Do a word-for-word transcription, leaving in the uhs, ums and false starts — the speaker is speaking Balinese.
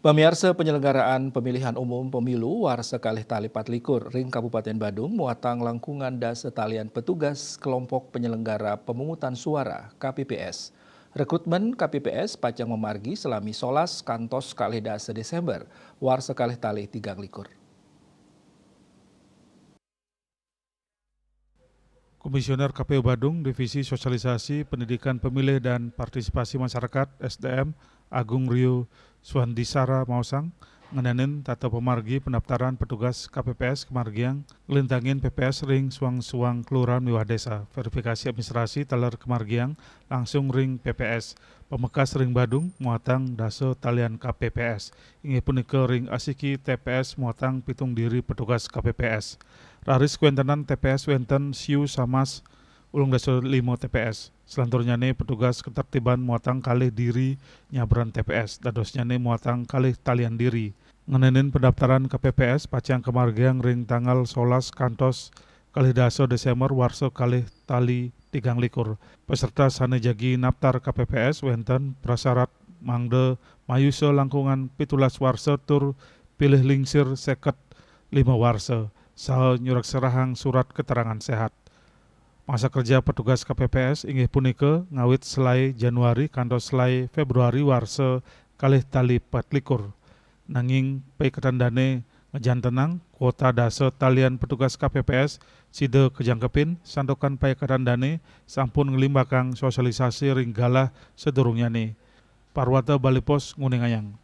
Pamiarsa, penyelenggaraan pemilihan umum pemilu warsa kalih tali patlikur ring Kabupaten Badung muatang langkungan dasa talian petugas kelompok penyelenggara pemungutan suara K P P S. Rekrutmen K P P S pacang mamargi salami solas kantos kalih dasa Desember warsa kalih tali tigang likur. Komisioner K P U Badung, Divisi Sosialisasi, Pendidikan Pemilih dan Partisipasi Masyarakat, S D M, Agung Rio Suandisara maosang, ngenénin tata pamargi pendaftaran petugas K P P S kamargiang nglintangin P P S ring suang-suang kelurahan miwah desa. Verifikasi administrasi taler kamargiang langsung ring P P S. Pamekas ring Badung muatang dasa talian K P P S, inggih punika ring asiki T P S muatang pitung diri petugas K P P S. Raris kawéntenan T P S wénten siu samas ulung dasa lima T P S. Selanturnyané petugas katertiban muatang kalih diri nyabran T P S, dadosnyané muatang kalih talian diri. Ngenénin pendaftaran K P P S pacang kamargiang ring tanggal solas kantos kalih dasa Desember warsa kalih tali tigang likur. Peserta sané jagi naptar K P P S wénten prasyarat mangda mayusa langkungan pitulas warsa tur pilih lingsir seket lima warsa saha nyurat serahang surat keterangan sehat. Masa kerja petugas K P P S inggih punika ngawit selaé Januari kantos selaé Februari warsa kalih tali patlikur. Nanging paiketan dané ngajantenang kuota dasa talian petugas K P P S sida kajangkepin, santukan paiketan dané sampun nglimbakang sosialisasi ring galah sadurungnyané. Parwata Bali Post nguningayang.